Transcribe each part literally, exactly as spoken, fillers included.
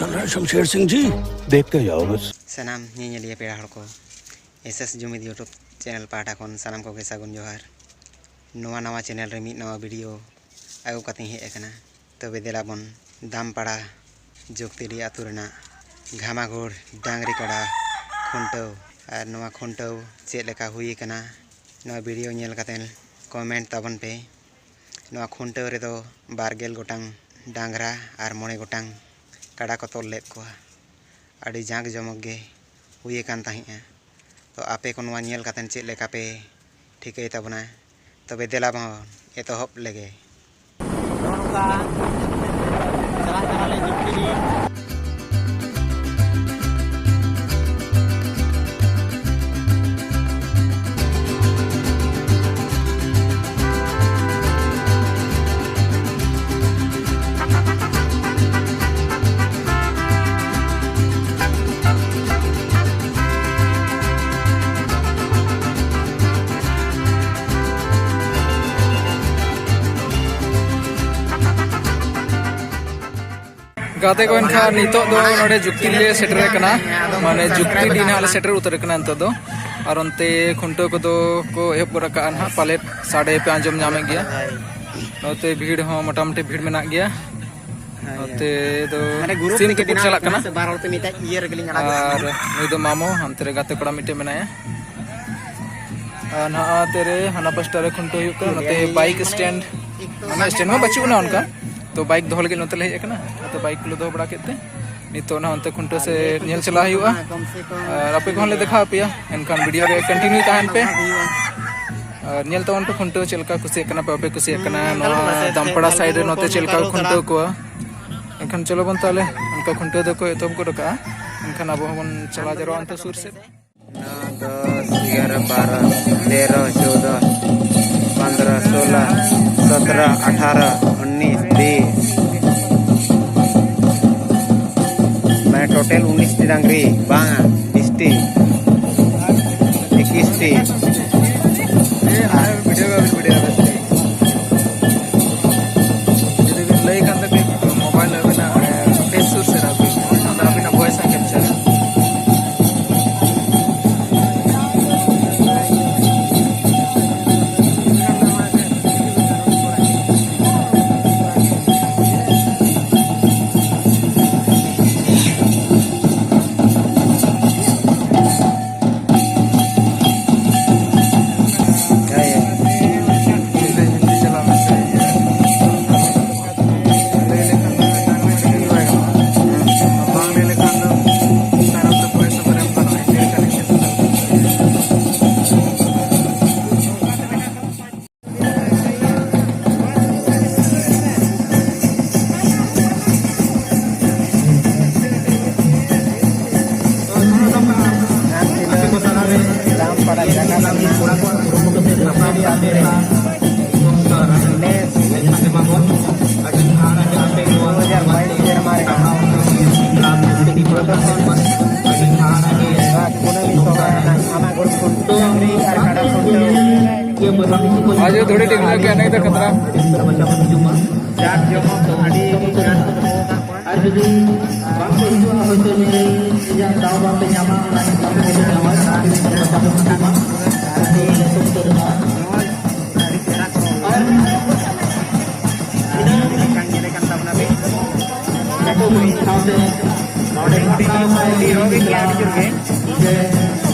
कर रहा है शमशेर सिंह जी। देखते जाओ बस। ᱥᱟᱱᱟᱢ ᱧᱮᱧᱮᱞᱤᱭᱟᱹ ᱯᱮᱲᱟ ᱦᱚᱲ ᱠᱚ, ᱮᱥ ᱮᱥ ᱡᱩᱢᱤᱫ YouTube ᱪᱮᱱᱮᱞ ᱯᱟᱦᱴᱟ ᱠᱷᱚᱱ ᱥᱟᱱᱟᱢ ᱠᱚᱜᱮ ᱥᱟᱹᱜᱩᱱ ᱡᱚᱦᱟᱨ᱾ ᱱᱚᱣᱟ ᱱᱟᱣᱟ ᱪᱮᱱᱮᱞ ᱨᱮ ᱢᱤᱫ ᱱᱟᱣᱟ ᱵᱷᱤᱰᱤᱭᱳ ᱟᱹᱜᱩ ᱠᱟᱛᱮᱧ ᱦᱮᱡ ᱟᱠᱟᱱᱟ᱾ ᱛᱚᱵᱮ ᱫᱮᱞᱟ ᱵᱚᱱ ᱫᱟᱢᱯᱟᱲᱟ ᱡᱩᱠᱛᱤᱰᱤ ᱟᱹᱛᱩ ᱨᱮᱱᱟᱜ ᱜᱷᱟᱢᱟᱜᱷᱳᱲ ᱰᱟᱝᱨᱤ ᱠᱟᱰᱟ ᱠᱷᱩᱱᱴᱟᱹᱣ ᱟᱨ ᱱᱚᱣᱟ ᱠᱷᱩᱱᱴᱟᱹᱣ ᱪᱮᱫ ᱞᱮᱠᱟ ᱦᱩᱭ ᱟᱠᱟᱱᱟ, ᱱᱚᱣᱟ ᱵᱷᱤᱰᱤᱭᱳ ᱧᱮᱞ ᱠᱟᱛᱮ ᱠᱚᱢᱮᱱᱴ ᱛᱟᱵᱚᱱ ᱯᱮ᱾ ᱱᱚᱣᱟ ᱠᱷᱩᱱᱴᱟᱹᱣ ᱨᱮᱫᱚ ᱵᱟᱨ ᱜᱮᱞ ᱜᱚᱴᱟᱝ ᱰᱟᱝᱨᱟ ᱟᱨ ᱢᱚᱬᱮ ᱜᱚᱴᱟᱝ ᱠᱟᱰᱟ ᱠᱚ ᱛᱚᱞ ᱞᱮᱫ ᱠᱚᱣᱟ᱾ ᱟᱹᱰᱤ ᱡᱟᱸᱠ ᱡᱚᱢᱚᱠ ᱜᱮ ᱦᱩᱭ ᱟᱠᱟᱱ ᱛᱟᱦᱮᱸᱫᱼᱟ᱾ ᱛᱚ ᱟᱯᱮ ᱠᱚ ᱱᱚᱣᱟ ᱧᱮᱞ ᱠᱟᱛᱮ ᱪᱮᱫ ᱞᱮᱠᱟ ᱯᱮ ᱴᱷᱤᱠᱟᱹᱭ ᱛᱟᱵᱚᱱᱟ? ᱛᱚᱵᱮ ᱫᱮᱞᱟ ᱵᱚᱱ ᱮᱛᱚᱦᱚᱵ ᱞᱮᱜᱮ᱾ ᱱᱚᱜᱼᱚ ᱱᱚᱝᱠᱟ ᱪᱟᱞᱟᱜ ᱠᱟᱱᱟᱞᱮ ᱡᱩᱠᱛᱤᱰᱤ᱾ ᱜᱟᱛᱮ ᱠᱚ, ᱮᱱᱠᱷᱟᱱ ᱱᱤᱛᱚᱜ ᱫᱚ ᱱᱚᱰᱮ ᱡᱩᱠᱛᱤ ᱞᱮ ᱥᱮᱴᱮᱨ ᱟᱠᱟᱱᱟ, ᱢᱟᱱᱮ ᱡᱩᱠᱛᱤᱰᱤ ᱱᱟᱦᱟᱜ ᱞᱮ ᱥᱮᱴᱮᱨ ᱩᱛᱟᱹᱨ ᱟᱠᱟᱱᱟ ᱱᱤᱛᱚᱜ ᱫᱚ᱾ ᱟᱨ ᱚᱱᱛᱮ ᱠᱷᱩᱱᱴᱟᱹᱣ ᱠᱚᱫᱚ ᱠᱚ ᱮᱦᱚᱵ ᱜᱚᱫ ᱟᱠᱟᱜᱼᱟ ᱱᱟᱦᱟᱜ, ᱯᱟᱞᱮᱫ ᱥᱟᱰᱮ ᱯᱮ ᱟᱸᱡᱚᱢ ᱧᱟᱢᱮᱫ ᱜᱮᱭᱟ᱾ ᱱᱚᱛᱮ ᱵᱷᱤᱲ ᱦᱚᱸ ᱢᱚᱴᱟᱢᱩᱴᱤ ᱵᱷᱤᱲ ᱢᱮᱱᱟᱜ ᱜᱮᱭᱟ᱾ ᱱᱚᱛᱮ ᱫᱚ ᱢᱟᱱᱮ ᱜᱨᱩᱯ ᱥᱤᱢ ᱛᱮᱜᱮ ᱛᱩᱯᱩᱫ ᱱᱟᱦᱟᱜ ᱪᱟᱞᱟᱜ ᱠᱟᱱᱟ᱾ ᱥᱮ ᱵᱟᱨ ᱦᱚᱲ ᱛᱮ ᱢᱤᱫᱴᱮᱡ ᱤᱭᱟᱹ ᱨᱮᱜᱮᱞᱤᱧ ᱟᱲᱟᱜ ᱟᱨ ᱠᱟᱱᱟ᱾ ᱱᱩᱭ ᱫᱚ ᱢᱟᱢᱚ, ᱦᱟᱱᱛᱮ ᱨᱮ ᱜᱟᱛᱮ ᱠᱚᱲᱟ ᱢᱤᱫᱴᱮᱡ ᱢᱮᱱᱟᱭᱟ᱾ ᱟᱨ ᱱᱟᱦᱟᱜ ᱱᱚᱛᱮ ᱨᱮ ᱦᱟᱱᱟ ᱯᱟᱥᱴᱟ ᱨᱮ ᱠᱷᱩᱱᱴᱟᱹᱣ ᱦᱩᱭᱩᱜ ᱠᱟᱱᱟ, ᱱᱚᱛᱮ ᱵᱟᱭᱤᱠ ᱥᱴᱮᱱᱰ, ᱢᱟᱱᱮ ᱥᱴᱮᱱᱰ ᱦᱚᱸ ᱵᱟᱹᱪᱩᱜ ᱟᱱᱟ ᱚᱱᱠᱟ, ᱛᱚ ᱵᱟᱭᱤᱠ ᱫᱚᱦᱚ ᱞᱟᱹᱜᱤᱫ ᱱᱚᱛᱮ ᱞᱮ ᱦᱮᱡ ᱟᱠᱟᱱᱟ᱾ ᱱᱚᱛᱮ ᱵᱟᱭᱤᱠ ᱠᱚᱞᱮ ᱫᱚᱦᱚ ᱵᱟᱲᱟ ᱠᱮᱫ ᱛᱮ ᱱᱤᱛᱚᱜ ᱱᱟᱦᱟᱜ ᱚᱱᱛᱮ ᱠᱷᱩᱱᱴᱟᱹᱣ ᱥᱮᱫ ᱧᱮᱞ ᱪᱟᱞᱟᱣ ᱦᱩᱭᱩᱜᱼᱟ᱾ ᱟᱨ ᱟᱯᱮ ᱠᱚᱦᱚᱸ ᱞᱮ ᱫᱮᱠᱷᱟᱣ ᱟᱯᱮᱭᱟ, ᱮᱱᱠᱷᱟᱱ ᱵᱷᱤᱰᱤᱭᱳ ᱨᱮ ᱠᱚᱱᱴᱤᱱᱤᱭᱩ ᱛᱟᱦᱮᱱ ᱯᱮ᱾ ᱟᱨ ᱧᱮᱞ ᱛᱟᱵᱚᱱ ᱯᱮ ᱠᱷᱩᱱᱴᱟᱹᱣ ᱪᱮᱫ ᱞᱮᱠᱟ ᱠᱩᱥᱤᱭᱟᱜ ᱠᱟᱱᱟ ᱯᱮ, ᱵᱟᱯᱮ ᱠᱩᱥᱤᱭᱟᱜ ᱠᱟᱱᱟ, ᱱᱚᱣᱟ ᱫᱟᱢᱯᱟᱲᱟ ᱥᱟᱭᱤᱰ ᱨᱮ ᱱᱚᱛᱮ ᱪᱮᱫ ᱞᱮᱠᱟ ᱠᱚ ᱠᱷᱩᱱᱴᱟᱹᱣ ᱠᱚᱣᱟ᱾ ᱮᱱᱠᱷᱟᱱ ᱪᱚᱞᱚ ᱵᱚᱱ ᱛᱟᱦᱚᱞᱮ ᱚᱱᱠᱟ ᱠᱷᱩᱱᱴᱟᱹᱣ ᱫᱚᱠᱚ ᱮᱛᱚᱦᱚᱵ ᱜᱚᱫ ᱟᱠᱟᱜᱼᱟ, ᱮᱱᱠᱷᱟᱱ ᱟᱵᱚ ᱦᱚᱸᱵᱚᱱ ᱪᱟᱞᱟᱣ ᱡᱟᱣᱨᱟᱜᱼᱟ ᱚᱱᱛᱮ ᱥᱩᱨ ᱥᱮᱫ᱾ ᱱᱚ, ᱫᱚᱥ, ᱮᱜᱟᱨᱚ, ᱵᱟᱨᱚ, ᱛᱮᱨᱚ, ᱪᱳᱫᱚ, ᱯᱚᱱᱫᱽᱨᱚ, ᱥᱳᱞᱚ, ᱥᱚᱛᱨᱚ, ᱟᱴᱷᱟᱨᱚ, ᱩᱱᱤᱥ, ᱵᱤᱥ᱾ ᱢᱟᱱᱮ ᱴᱳᱴᱟᱞ ᱩᱱᱤᱥ ᱴᱤ ᱰᱟᱝᱨᱤ, ᱵᱟᱝᱟ, ᱵᱤᱥ ᱴᱤ, ᱮᱠᱩᱥ ᱴᱤ᱾ ᱡᱩᱫᱤ ᱵᱤᱱ ᱞᱟᱹᱭ ᱠᱷᱟᱱ ᱫᱚ ᱠᱟᱹᱡ ᱢᱳᱵᱟᱭᱤᱞ ᱟᱹᱵᱤᱱᱟᱜ, ᱮ, ᱯᱷᱮᱥ ᱥᱩᱨ ᱥᱮᱫ ᱟᱹᱜᱩᱭ ᱵᱤᱱ᱾ ᱡᱮ ᱫᱷᱩᱲᱤ ᱰᱤᱝᱜᱩᱣᱟᱹ ᱜᱮ ᱟᱹᱱᱟᱹᱭ ᱫᱚ ᱠᱷᱟᱛᱨᱟ᱾ ᱟᱨ ᱡᱩᱫᱤ ᱵᱟᱝ ᱯᱮ ᱦᱤᱡᱩᱜᱼᱟ, ᱦᱚᱭᱛᱳ ᱱᱤᱭᱟᱹ ᱨᱮᱭᱟᱜ ᱫᱟᱣ ᱵᱟᱯᱮ ᱧᱟᱢᱟ, ᱚᱱᱟ ᱦᱤᱥᱟᱹᱵ ᱛᱮ ᱧᱟᱢᱟ, ᱟᱨ ᱡᱩᱫᱤ ᱵᱟᱯᱮ ᱦᱤᱡᱩᱜᱼᱟ, ᱟᱨ ᱤᱱᱟᱹ ᱢᱤᱫᱴᱟᱝ ᱧᱮᱞᱮ ᱠᱟᱱ ᱛᱟᱵᱚᱱᱟ ᱯᱮ᱾ ᱥᱟᱶᱛᱮ ᱱᱚᱰᱮ ᱟᱹᱰᱤ ᱨᱚ ᱜᱮ ᱜᱮᱭᱟ, ᱟᱹᱰᱤ ᱡᱳᱨ ᱜᱮ᱾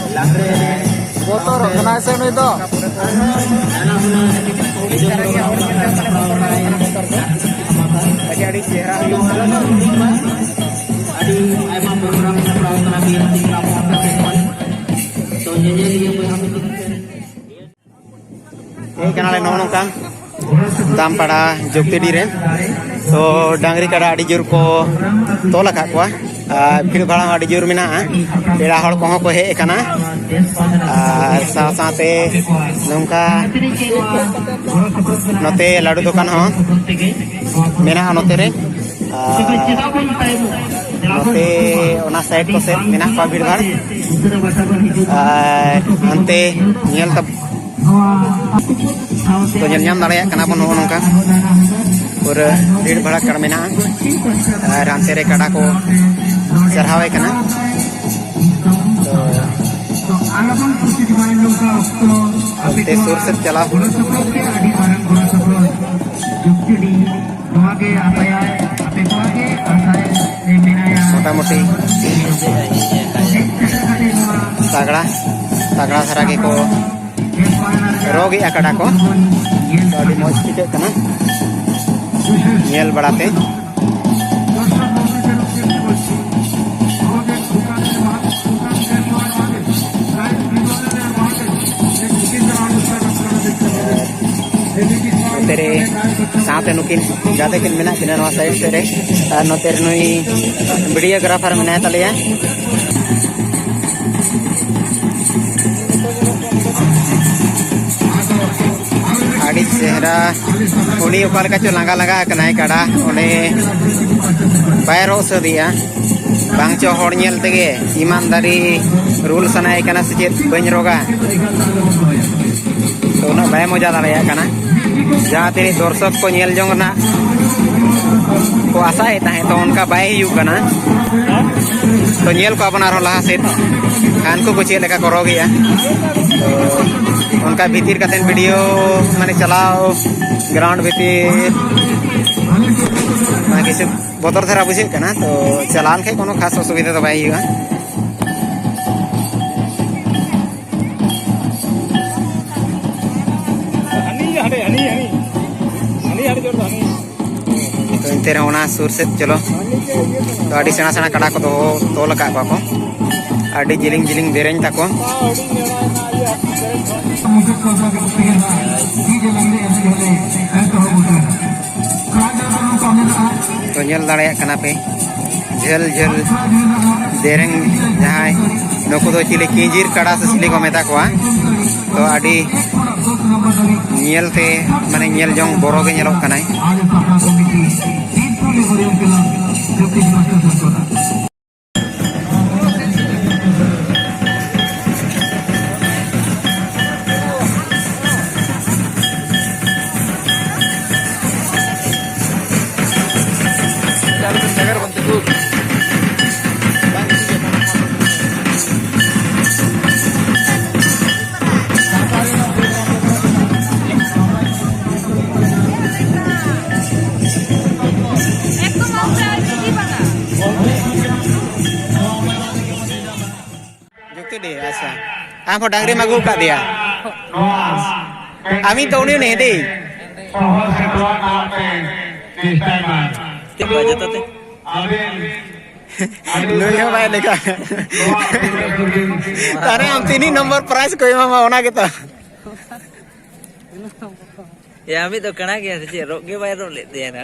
ᱵᱚᱛᱚᱨᱚᱜ ᱠᱟᱱᱟᱭ ᱥᱮ ᱱᱩᱭ ᱫᱚ? ᱟᱹᱰᱤ ᱪᱮᱦᱨᱟ ᱦᱩᱭᱩᱜ ᱠᱟᱱᱟ᱾ ᱟᱹᱰᱤ ᱟᱭᱢᱟ ᱯᱨᱳᱜᱨᱟᱢ ᱥᱟᱯᱲᱟᱣ ᱠᱟᱱᱟ ᱵᱤ ᱮᱢ ᱥᱤ ᱠᱞᱟᱵᱽ ᱯᱟᱦᱴᱟ ᱥᱮᱫ ᱠᱷᱚᱱ᱾ ᱛᱚ, ᱧᱮᱧᱮᱞᱤᱭᱟᱹ ᱵᱚᱭᱦᱟ ᱢᱤᱥᱤ ᱦᱮᱡ ᱠᱟᱱᱟᱞᱮ ᱱᱚᱜᱼᱚ ᱱᱚᱝᱠᱟ ᱫᱟᱢᱯᱟᱲᱟ ᱡᱚᱜᱽᱛᱤᱰᱤ ᱨᱮ᱾ ᱛᱚ, ᱰᱟᱝᱨᱤ ᱠᱟᱰᱟ ᱟᱹᱰᱤ ᱡᱳᱨ ᱠᱚ ᱛᱚᱞ ᱟᱠᱟᱫ ᱠᱚᱣᱟ᱾ ᱟᱨ ᱵᱷᱤᱲ ᱵᱷᱟᱲ ᱦᱚᱸ ᱟᱹᱰᱤ ᱡᱳᱨ ᱢᱮᱱᱟᱜᱼᱟ᱾ ᱯᱮᱲᱟ ᱦᱚᱲ ᱠᱚᱦᱚᱸ ᱠᱚ ᱦᱮᱡ ᱟᱠᱟᱱᱟ᱾ ᱟᱨ ᱥᱟᱶ ᱥᱟᱶᱛᱮ ᱱᱚᱝᱠᱟ ᱱᱚᱛᱮ ᱞᱟᱹᱰᱩ ᱫᱚᱠᱟᱱ ᱦᱚᱸ ᱢᱮᱱᱟᱜᱼᱟ ᱱᱚᱛᱮ ᱨᱮ᱾ ᱟᱨ ᱱᱚᱛᱮ ᱚᱱᱟ ᱥᱟᱭᱤᱰ ᱠᱚ ᱥᱮᱫ ᱢᱮᱱᱟᱜ ᱠᱚᱣᱟ ᱵᱷᱤᱲ ᱵᱷᱟᱲ᱾ ᱟᱨ ᱦᱟᱱᱛᱮ ᱧᱮᱞ ᱛᱟ-, ᱛᱚ, ᱧᱮᱞ ᱧᱟᱢ ᱫᱟᱲᱮᱭᱟᱜ ᱠᱟᱱᱟ ᱵᱚᱱ ᱱᱚᱜᱼᱚ ᱱᱚᱝᱠᱟ ᱯᱩᱨᱟᱹ ᱵᱷᱤᱲ ᱵᱷᱟᱲ ᱠᱟᱨ ᱢᱮᱱᱟᱜᱼᱟ᱾ ᱟᱨ ᱦᱟᱱᱛᱮ ᱨᱮ ᱠᱟᱰᱟ ᱠᱚ ᱪᱟᱨᱦᱟᱣᱮ ᱠᱟᱱᱟ᱾ ᱛᱚ, ᱚᱱᱛᱮ ᱥᱩᱨ ᱥᱮᱫ ᱪᱟᱞᱟᱣ᱾ ᱱᱚᱣᱟ ᱜᱮ ᱟᱥᱟᱭᱟᱭ, ᱟᱯᱮ ᱠᱚᱣᱟᱜ ᱜᱮ ᱟᱥᱟᱭ ᱢᱮᱱᱟᱭᱟ᱾ ᱢᱚᱴᱟᱢᱩᱴᱤ ᱛᱟᱜᱲᱟ, ᱛᱟᱜᱲᱟ ᱫᱷᱟᱨᱟ ᱜᱮᱠᱚ ᱨᱚᱜᱮᱜᱼᱟ ᱠᱟᱰᱟ ᱠᱚ᱾ ᱛᱚ, ᱟᱹᱰᱤ ᱢᱚᱡᱽ ᱴᱷᱤᱠᱟᱹᱜ ᱠᱟᱱᱟ ᱧᱮᱞ ᱵᱟᱲᱟᱛᱮ᱾ ᱱᱚᱛᱮ ᱨᱮ ᱥᱟᱶᱛᱮ ᱱᱩᱠᱤᱱ ᱜᱟᱛᱮ ᱠᱤᱱ ᱢᱮᱱᱟᱜ ᱠᱤᱱᱟ ᱱᱚᱣᱟ ᱥᱟᱭᱤᱰ ᱥᱮᱫ ᱨᱮ, ᱟᱨ ᱱᱚᱛᱮ ᱨᱮ ᱱᱩᱭ ᱵᱷᱤᱰᱤᱭᱳᱜᱨᱟᱯᱷᱟᱨ ᱢᱮᱱᱟᱭ ᱛᱟᱞᱮᱭᱟ᱾ ᱟᱹᱰᱤ ᱪᱮᱦᱨᱟ᱾ ᱩᱱᱤ ᱚᱠᱟ ᱞᱮᱠᱟ ᱪᱚ ᱞᱟᱸᱜᱟ ᱞᱟᱸᱜᱟ ᱟᱠᱟᱱᱟᱭ ᱠᱟᱰᱟ, ᱚᱸᱰᱮ ᱵᱟᱭ ᱨᱚᱜ ᱥᱟᱹᱛ ᱮᱜᱼᱟ᱾ ᱵᱟᱝ ᱪᱚ ᱦᱚᱲ ᱧᱮᱞ ᱛᱮᱜᱮ ᱤᱢᱟᱱᱫᱟᱨᱤ ᱨᱩᱞ ᱥᱟᱱᱟᱭᱮ ᱠᱟᱱᱟ ᱥᱮ ᱪᱮᱫ, ᱵᱟᱹᱧ ᱨᱚᱜᱟ᱾ ᱛᱚ ᱩᱱᱟᱹᱜ ᱵᱟᱭ ᱢᱚᱡᱟ ᱫᱟᱲᱮᱭᱟᱜ ᱠᱟᱱᱟ᱾ ᱡᱟᱦᱟᱸ ᱛᱤᱱᱟᱹᱜ ᱫᱚᱨᱥᱚᱠ ᱠᱚ ᱧᱮᱞ ᱡᱚᱝ ᱨᱮᱱᱟᱜ ᱠᱚ ᱟᱥᱟᱭᱮᱫ ᱛᱟᱦᱮᱸᱫ, ᱛᱚ ᱚᱱᱠᱟ ᱵᱟᱭ ᱦᱩᱭᱩᱜ ᱠᱟᱱᱟ᱾ ᱛᱚ ᱧᱮᱞ ᱠᱚᱣᱟ ᱵᱚᱱ ᱟᱨᱦᱚᱸ ᱞᱟᱦᱟ ᱥᱮᱫ, ᱦᱟᱱᱠᱩ ᱠᱚ ᱪᱮᱫ ᱞᱮᱠᱟ ᱠᱚ ᱨᱚᱜᱮᱜᱼᱟ᱾ ᱛᱚ ᱚᱱᱠᱟ ᱵᱷᱤᱛᱤᱨ ᱠᱟᱛᱮᱫ ᱵᱷᱤᱰᱤᱭᱳ, ᱢᱟᱱᱮ ᱪᱟᱞᱟᱣ ᱜᱨᱟᱣᱩᱱᱰ ᱵᱷᱤᱛᱤᱨ, ᱢᱟᱱᱮ ᱠᱤᱪᱷᱩ ᱵᱚᱛᱚᱨ ᱫᱷᱟᱨᱟ ᱵᱩᱡᱷᱟᱹᱜ ᱠᱟᱱᱟ᱾ ᱛᱚ ᱪᱟᱞᱟᱣ ᱞᱮᱱᱠᱷᱟᱡ ᱠᱳᱱᱳ ᱠᱷᱟᱥ ᱚᱥᱩᱵᱤᱫᱷᱟ ᱫᱚ ᱵᱟᱭ ᱦᱩᱭᱩᱜᱼᱟ᱾ ᱦᱟᱹᱱᱤ ᱦᱟᱸᱰᱮ, ᱦᱟᱹᱱᱤ, ᱦᱟᱹᱱᱤ᱾ ᱦᱟᱹᱱᱤ ᱦᱟᱸᱰᱮ ᱡᱳᱨ ᱫᱚ, ᱦᱟᱹᱱᱤ᱾ ᱛᱚ ᱮᱱᱛᱮ ᱨᱮᱦᱚᱸ ᱚᱱᱟ ᱥᱩᱨ ᱥᱮᱫ ᱪᱚᱞᱚ᱾ ᱛᱚ ᱟᱹᱰᱤ ᱥᱮᱬᱟ ᱥᱮᱬᱟ ᱠᱟᱰᱟ ᱠᱚ ᱫᱚᱦᱚ, ᱛᱚᱞ ᱟᱠᱟᱫ ᱠᱚᱣᱟ ᱠᱚ᱾ ᱟᱹᱰᱤ ᱡᱤᱞᱤᱧ ᱡᱤᱞᱤᱧ ᱫᱮᱨᱮᱧ ᱛᱟᱠᱚ᱾ ᱛᱚ ᱧᱮᱞ ᱫᱟᱲᱮᱭᱟᱜ ᱠᱟᱱᱟ ᱯᱮ ᱡᱷᱟᱹᱞ ᱡᱷᱟᱹᱞ ᱫᱮᱨᱮᱧ ᱡᱟᱦᱟᱸᱭ, ᱱᱩᱠᱩ ᱫᱚ ᱪᱤᱞᱤ ᱠᱤᱸᱡᱤᱨ ᱠᱟᱰᱟ ᱥᱮ ᱪᱤᱞᱤ ᱠᱚ ᱢᱮᱛᱟ ᱠᱚᱣᱟ᱾ ᱛᱚ ᱟᱹᱰᱤ ᱧᱮᱞᱛᱮ, ᱢᱟᱱᱮ ᱧᱮᱞ ᱡᱚᱝ ᱵᱚᱨᱚ ᱜᱮ ᱧᱮᱞᱚᱜ ᱠᱟᱱᱟᱭ᱾ ᱡᱩᱠᱛᱤ ᱰᱤ, ᱟᱪᱪᱷᱟ᱾ ᱟᱢ ᱦᱚᱸ ᱰᱟᱝᱨᱤᱢ ᱟᱹᱜᱩ ᱟᱠᱟᱫ ᱫᱮᱭᱟ? ᱟᱢᱤᱡ ᱫᱚ ᱩᱱᱤ, ᱩᱱᱤ ᱦᱮᱸᱫᱮ᱾ ᱪᱮᱫ ᱠᱚ ᱡᱚᱛᱚ ᱛᱮ? ᱱᱩᱭ ᱦᱚᱸ ᱵᱟᱭ ᱞᱮᱠᱷᱟ᱾ ᱛᱟᱦᱞᱮ ᱟᱢ ᱛᱤᱱᱤᱡ ᱱᱚᱢᱵᱚᱨ ᱯᱨᱟᱭᱤᱡᱽ ᱠᱚ ᱮᱢᱟᱢᱟ, ᱚᱱᱟ ᱜᱮᱛᱚ? ᱮ, ᱟᱢᱤᱡ ᱫᱚ ᱠᱟᱬᱟ ᱜᱮᱭᱟ ᱥᱮ ᱪᱮᱫ? ᱨᱚᱜ ᱜᱮ ᱵᱟᱭ ᱨᱚᱜ ᱞᱮᱫ ᱛᱟᱭᱟ ᱱᱟ᱾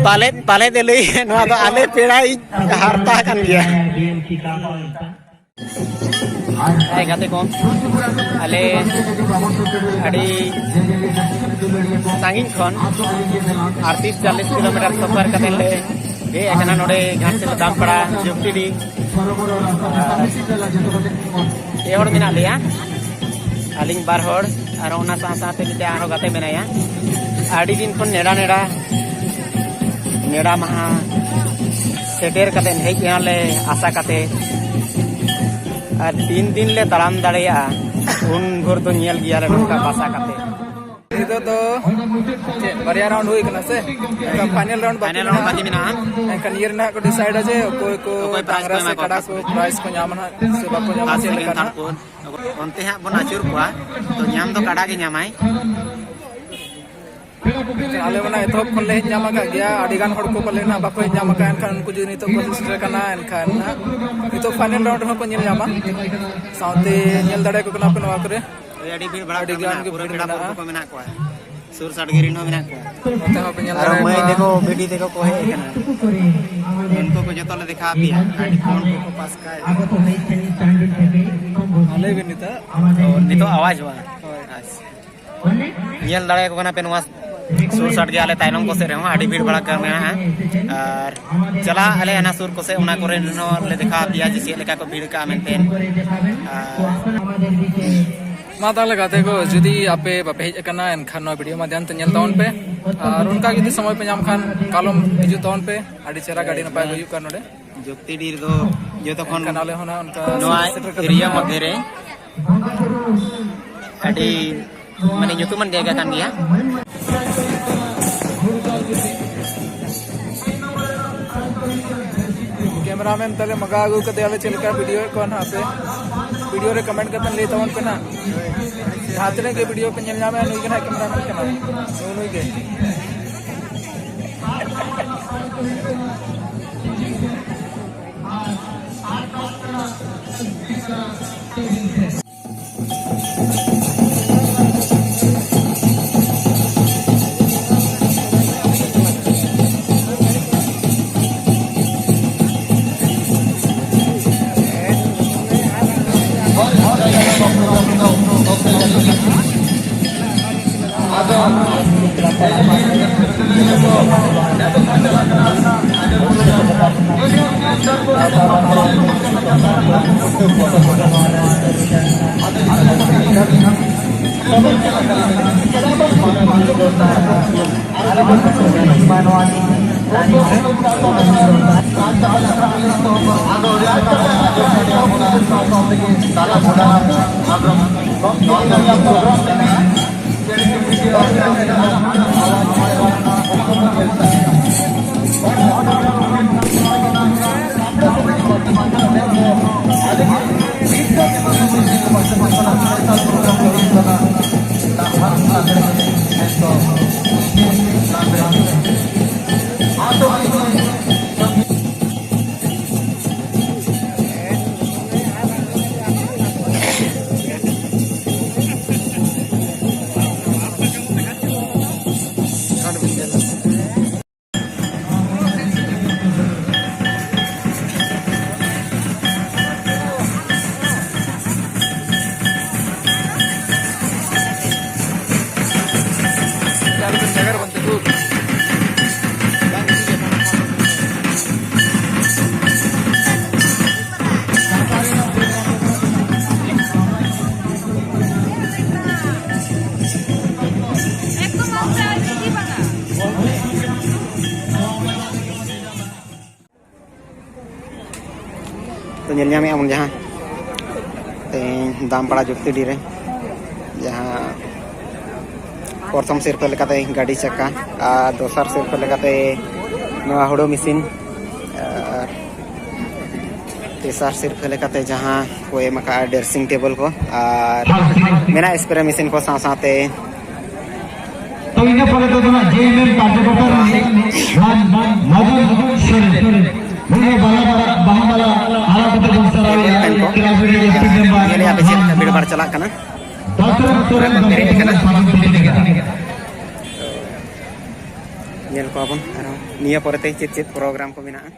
ᱯᱟᱞᱮᱫ, ᱯᱟᱞᱮᱫ ᱮ ᱞᱟᱹᱭ, ᱱᱚᱣᱟ ᱫᱚ ᱟᱞᱮ ᱯᱮᱲᱟᱭᱤᱡ ᱦᱟᱨᱛᱟ ᱠᱟᱱ ᱜᱮᱭᱟ᱾ ᱦᱮᱸ ᱜᱟᱛᱮ ᱠᱚ, ᱟᱞᱮ ᱟᱹᱰᱤ ᱥᱟᱺᱜᱤᱧ ᱠᱷᱚᱱ ᱟᱴᱛᱤᱥ ᱪᱚᱞᱞᱤᱥ ᱠᱤᱞᱳᱢᱤᱴᱟᱨ ᱥᱚᱯᱷᱚᱨ ᱠᱟᱛᱮ ᱞᱮ ᱦᱮᱡ ᱟᱠᱟᱱᱟ ᱱᱚᱰᱮ ᱜᱷᱟᱴᱥᱤᱞᱟᱹ ᱫᱟᱢᱯᱟᱲᱟ ᱡᱩᱠᱛᱤᱰᱤ᱾ ᱟᱨ ᱯᱮ ᱦᱚᱲ ᱢᱮᱱᱟᱜ ᱞᱮᱭᱟ, ᱟᱹᱞᱤᱧ ᱵᱟᱨ ᱦᱚᱲ, ᱟᱨ ᱚᱱᱟ ᱥᱟᱶ ᱥᱟᱶᱛᱮ ᱢᱤᱫᱴᱮᱱ ᱟᱨᱦᱚᱸ ᱜᱟᱛᱮ ᱢᱮᱱᱟᱭᱟ᱾ ᱟᱹᱰᱤ ᱫᱤᱱ ᱠᱷᱚᱱ ᱱᱮᱰᱟ ᱱᱮᱰᱟ, ᱱᱮᱰᱟ ᱢᱟᱦᱟ ᱥᱮᱴᱮᱨ ᱠᱟᱛᱮ ᱦᱮᱡ ᱮᱱᱟᱞᱮ ᱟᱥᱟ ᱠᱟᱛᱮ, ᱟᱨ ᱛᱤᱱ ᱫᱤᱱ ᱞᱮ ᱛᱟᱲᱟᱢ ᱫᱟᱲᱮᱭᱟᱜᱼᱟ ᱩᱱ ᱵᱷᱳᱨ ᱫᱚ ᱧᱮᱞ ᱜᱮᱭᱟᱞᱮ ᱱᱚᱝᱠᱟ ᱵᱟᱥᱟ ᱠᱟᱛᱮ᱾ ᱱᱤᱛᱚᱜ ᱫᱚ ᱪᱮᱫ ᱵᱟᱨᱭᱟ ᱨᱟᱣᱩᱱᱰ ᱦᱩᱭ ᱠᱟᱱᱟ ᱥᱮ? ᱮᱱᱠᱷᱟᱱ ᱯᱷᱟᱭᱱᱮᱞ ᱨᱟᱣᱩᱱᱰ ᱵᱟᱹᱠᱤ ᱯᱷᱟᱭᱱᱮᱞ ᱨᱟᱣᱩᱱᱰ ᱢᱮᱱᱟᱜᱼᱟ᱾ ᱵᱟᱹᱠᱤ ᱢᱮᱱᱟᱜᱼᱟ᱾ ᱮᱱᱠᱷᱟᱱ ᱤᱭᱟᱹ ᱨᱮ ᱱᱟᱦᱟᱜ ᱠᱚ ᱰᱤᱥᱟᱭᱤᱰᱟ ᱡᱮ ᱚᱠᱚᱭ ᱠᱚ ᱚᱠᱚᱭ ᱯᱨᱟᱭᱤᱡᱽ ᱰᱟᱝᱨᱟ ᱠᱚ ᱥᱮ ᱮᱢᱟ ᱠᱚᱣᱟ ᱠᱟᱰᱟ ᱠᱚ ᱯᱨᱟᱭᱤᱡᱽ ᱠᱚ ᱧᱟᱢᱟ ᱱᱟᱦᱟᱜ ᱥᱮ ᱵᱟᱠᱚ ᱧᱟᱢᱟ, ᱯᱷᱟᱥᱴ, ᱪᱮᱫ ᱥᱮᱠᱮᱱᱰ, ᱞᱮᱠᱟ ᱛᱷᱟᱨᱰ, ᱱᱟᱦᱟᱜ᱾ ᱯᱷᱳᱨᱛᱷ᱾ ᱚᱱᱛᱮ ᱦᱟᱸᱜ ᱵᱚᱱ ᱟᱹᱪᱩᱨ ᱠᱚᱣᱟ, ᱛᱚ ᱧᱟᱢ ᱫᱚ ᱠᱟᱰᱟ ᱜᱮ ᱧᱟᱢᱟᱭ᱾ ᱟᱞᱮ ᱢᱟ ᱱᱟᱦᱟᱜ ᱮᱛᱚᱦᱚᱵ ᱠᱷᱚᱱ ᱞᱮ ᱦᱮᱡ ᱧᱟᱢ ᱟᱠᱟᱫ ᱜᱮᱭᱟ, ᱟᱹᱰᱤ ᱜᱟᱱ ᱦᱚᱲ ᱠᱚ ᱯᱟᱞᱮ ᱱᱟᱦᱟᱜ ᱵᱟᱠᱚ ᱦᱮᱡ ᱧᱟᱢ ᱟᱠᱟᱫᱼᱟ, ᱮᱱᱠᱷᱟᱱ ᱩᱱᱠᱩ ᱡᱩᱫᱤ ᱱᱤᱛᱚᱜ ᱠᱚ ᱥᱮᱴᱮᱨ ᱠᱟᱱᱟ, ᱮᱱᱠᱷᱟᱱ ᱱᱟᱦᱟᱜ ᱱᱤᱛᱚᱜ ᱯᱷᱟᱭᱱᱮᱞ ᱨᱟᱣᱩᱱᱰ ᱨᱮᱦᱚᱸ ᱠᱚ ᱧᱮᱞ ᱧᱟᱢᱟ᱾ ᱥᱟᱶᱛᱮ ᱧᱮᱞ ᱫᱟᱲᱮᱭᱟᱠᱚ ᱠᱟᱱᱟ ᱯᱮ ᱱᱚᱣᱟ ᱠᱚᱨᱮ᱾ ᱦᱳᱭ, ᱟᱹᱰᱤ ᱵᱷᱤᱲ ᱵᱷᱟᱲᱟ ᱟᱹᱰᱤ ᱠᱚ ᱜᱟᱱ ᱢᱮᱱᱟᱜᱼᱟ, ᱜᱮ ᱯᱩᱨᱟᱹ ᱵᱷᱤᱲ ᱯᱮᱲᱟ ᱢᱮᱱᱟᱜᱼᱟ᱾ ᱯᱟᱹᱨᱵᱷᱟᱹ ᱠᱚ ᱢᱮᱱᱟᱜ ᱠᱚᱣᱟ, ᱥᱩᱨ ᱥᱟᱰᱜᱮ ᱨᱮᱱ ᱦᱚᱸ ᱢᱮᱱᱟᱜ ᱠᱚᱣᱟ᱾ ᱱᱚᱛᱮ ᱦᱚᱸᱯᱮ ᱧᱮᱞ ᱟᱨ ᱫᱟᱲᱮᱭᱟᱠᱚᱣᱟ᱾ ᱢᱟᱹᱭ ᱛᱟᱠᱚ, ᱵᱤᱴᱤ ᱛᱟᱠᱚ ᱠᱚ ᱦᱮᱡ ᱟᱠᱟᱱᱟ᱾ ᱩᱱᱠᱩ ᱠᱚ ᱡᱚᱛᱚ ᱞᱮ ᱫᱮᱠᱷᱟᱣ ᱟᱯᱮᱭᱟ, ᱟᱹᱰᱤ ᱠᱚᱢ ᱠᱚ ᱯᱟᱥ ᱠᱟᱜᱼᱟ᱾ ᱞᱟᱹᱭ ᱵᱤᱱ ᱱᱤᱛᱚᱜ᱾ ᱚ, ᱱᱤᱛᱚᱜ ᱟᱣᱟᱡᱽ ᱵᱟᱝ? ᱦᱳᱭ᱾ ᱟᱪᱪᱷᱟ᱾ ᱧᱮᱞ ᱫᱟᱲᱮᱭᱟᱠᱚ ᱠᱟᱱᱟ ᱯᱮ ᱱᱚᱣᱟ ᱥᱩᱨ ᱥᱟᱰᱜᱮ ᱟᱞᱮ ᱛᱟᱭᱱᱚᱢ ᱠᱚ ᱥᱮᱫ ᱨᱮᱦᱚᱸ ᱟᱹᱰᱤ ᱵᱷᱤᱲ ᱵᱷᱟᱲ ᱢᱮᱱᱟᱜᱼᱟ᱾ ᱟᱨ ᱪᱟᱞᱟᱜ ᱟᱞᱮ ᱚᱱᱟ ᱥᱩᱨ ᱠᱚ ᱥᱮᱫ, ᱚᱱᱟ ᱠᱚᱨᱮ ᱦᱚᱸ ᱞᱮ ᱫᱮᱠᱷᱟᱣ ᱟᱯᱮᱭᱟ ᱡᱮ ᱪᱮᱫ ᱞᱮᱠᱟ ᱠᱚ ᱵᱷᱤᱲ ᱠᱟᱜᱼᱟ ᱢᱮᱱᱛᱮ᱾ ᱟᱨ ᱢᱟ ᱛᱟᱦᱚᱞᱮ ᱜᱟᱛᱮ ᱠᱚ, ᱡᱩᱫᱤ ᱟᱯᱮ ᱵᱟᱯᱮ ᱦᱮᱡ ᱟᱠᱟᱱᱟ, ᱮᱱᱠᱷᱟᱱ ᱱᱚᱣᱟ ᱵᱷᱤᱰᱤᱭᱳ ᱢᱟᱫᱽᱫᱷᱚᱢ ᱛᱮ ᱧᱮᱞ ᱛᱟᱵᱚᱱ ᱯᱮ᱾ ᱟᱨ ᱚᱱᱠᱟ ᱡᱩᱫᱤ ᱥᱚᱢᱚᱭ ᱯᱮ ᱧᱟᱢ ᱠᱷᱟᱱ, ᱠᱟᱞᱚᱢ ᱦᱤᱡᱩᱜ ᱛᱟᱵᱚᱱ ᱯᱮ᱾ ᱟᱹᱰᱤ ᱪᱮᱦᱨᱟ, ᱟᱹᱰᱤ ᱱᱟᱯᱟᱭ ᱦᱩᱭᱩᱜ ᱠᱟᱱ ᱱᱚᱰᱮ᱾ ᱡᱩᱠᱛᱤᱰᱤ ᱨᱮᱫᱚ ᱡᱚᱛᱚ ᱠᱷᱚᱱ ᱮᱱᱠᱷᱟᱱ ᱟᱞᱮ ᱦᱚᱸ ᱱᱟᱦᱟᱜ ᱚᱱᱠᱟ ᱱᱚᱣᱟ ᱥᱮᱴᱮᱨ ᱠᱟᱛᱮ ᱮᱨᱤᱭᱟ ᱱᱟᱦᱟᱜ ᱢᱚᱫᱽᱫᱷᱮ ᱨᱮ ᱟᱹᱰᱤ, ᱢᱟᱱᱮ, ᱧᱩᱛᱩᱢᱟᱱ ᱡᱟᱭᱜᱟ ᱠᱟᱱ ᱜᱮᱭᱟ᱾ ᱠᱮᱢᱮᱨᱟᱢᱮᱱ ᱛᱟᱞᱮ ᱢᱟᱜᱟ ᱟᱹᱜᱩ ᱠᱟᱫᱮᱭᱟᱞᱮ, ᱪᱮᱫ ᱞᱮᱠᱟ ᱵᱷᱤᱰᱤᱭᱳ ᱮᱫ ᱠᱚᱣᱟ ᱱᱟᱦᱟᱜ ᱯᱮ, ᱵᱷᱤᱰᱤᱭᱳ ᱨᱮ ᱠᱚᱢᱮᱱᱴ ᱠᱟᱛᱮ ᱞᱟᱹᱭ ᱛᱟᱵᱚᱱ ᱯᱮ ᱱᱟᱦᱟᱜ᱾ ᱡᱟᱦᱟᱸ ᱛᱤᱱᱟᱹᱜ ᱜᱮ ᱵᱷᱤᱰᱤᱭᱳ ᱯᱮ ᱧᱮᱞ ᱧᱟᱢᱮᱫᱼᱟ, ᱱᱩᱭ ᱜᱮ ᱱᱟᱦᱟᱜ ᱠᱮᱢᱮᱨᱟᱢᱮᱱ ᱠᱟᱱᱟᱭ, ᱱᱩᱭ ᱜᱮ᱾ ᱛᱚ, ᱧᱮᱞ ᱧᱟᱢᱮᱫᱼᱟ ᱵᱚᱱ ᱡᱟᱦᱟᱸ ᱛᱮᱦᱮᱧ ᱫᱟᱢᱯᱟᱲᱟ ᱡᱩᱠᱛᱤᱰᱤ ᱨᱮ ᱡᱟᱦᱟᱸ ᱯᱨᱚᱛᱷᱚᱢ ᱥᱤᱨᱯᱟᱹ ᱞᱮᱠᱟᱛᱮ ᱜᱟᱹᱰᱤ ᱪᱟᱠᱟ ᱟᱨ ᱫᱚᱥᱟᱨ ᱥᱤᱨᱯᱟᱹ ᱞᱮᱠᱟᱛᱮ ᱱᱚᱣᱟ ᱦᱩᱲᱩ ᱢᱮᱥᱤᱱ ᱟᱨ ᱛᱮᱥᱟᱨ ᱥᱤᱨᱯᱟᱹ ᱞᱮᱠᱟᱛᱮ ᱡᱟᱦᱟᱸ ᱠᱚ ᱮᱢ ᱟᱠᱟᱫᱼᱟ ᱰᱨᱮᱥᱤᱝ ᱴᱮᱵᱚᱞ ᱠᱚ ᱟᱨ ᱢᱮᱱᱟᱜ ᱥᱯᱨᱮ ᱢᱮᱥᱤᱱ ᱠᱚ ᱥᱟᱶ ᱥᱟᱶᱛᱮ ᱛᱚ, ᱤᱱᱟᱹ ᱯᱚᱨᱮ ᱫᱚ ᱱᱟᱦᱟᱜ ᱡᱮ ᱮᱢ ᱮᱢ ᱠᱟᱨᱡᱚᱠᱚᱨᱛᱟ ᱨᱤᱱᱤᱡ ᱢᱟᱱ ᱢᱚᱫᱚᱱ ᱥᱚᱨᱮᱱ, ᱱᱩᱭ ᱦᱚᱸ ᱵᱟᱞᱟ ᱵᱟᱦᱟ, ᱵᱟᱦᱟ ᱢᱟᱞᱟ ᱟᱨᱟᱣ ᱠᱟᱛᱮ ᱵᱚᱱ ᱥᱟᱨᱦᱟᱣᱮᱭᱟ᱾ ᱴᱮᱵᱤᱞ ᱯᱷᱮᱱ ᱠᱚ, ᱠᱞᱟᱵᱽ ᱨᱤᱱᱤᱡ ᱮᱢ ᱯᱤ ᱢᱮᱢᱵᱟᱨ, ᱧᱮᱞᱮᱫᱼᱟ ᱯᱮ ᱪᱮᱫ ᱞᱮᱠᱟ ᱵᱷᱤᱲᱵᱷᱟᱲ ᱪᱟᱞᱟᱜ ᱠᱟᱱᱟ᱾ ᱫᱟᱥᱨᱚᱛᱷ ᱥᱚᱨᱮᱱ ᱯᱩᱨᱟᱹ ᱠᱚ ᱯᱮᱨᱮᱡ ᱜᱚᱢᱠᱮ ᱟᱠᱟᱱᱟ᱾ ᱠᱚ ᱥᱟᱹᱜᱩᱱ ᱛᱮᱞᱟ ᱠᱮᱫᱟ᱾ ᱧᱮᱞ ᱠᱚᱣᱟ ᱵᱚᱱ ᱟᱨᱦᱚᱸ ᱱᱤᱭᱟᱹ ᱯᱚᱨᱮᱛᱮ ᱪᱮᱫ ᱪᱮᱫ ᱯᱨᱳᱜᱨᱟᱢ ᱠᱚ ᱢᱮᱱᱟᱜᱼᱟ᱾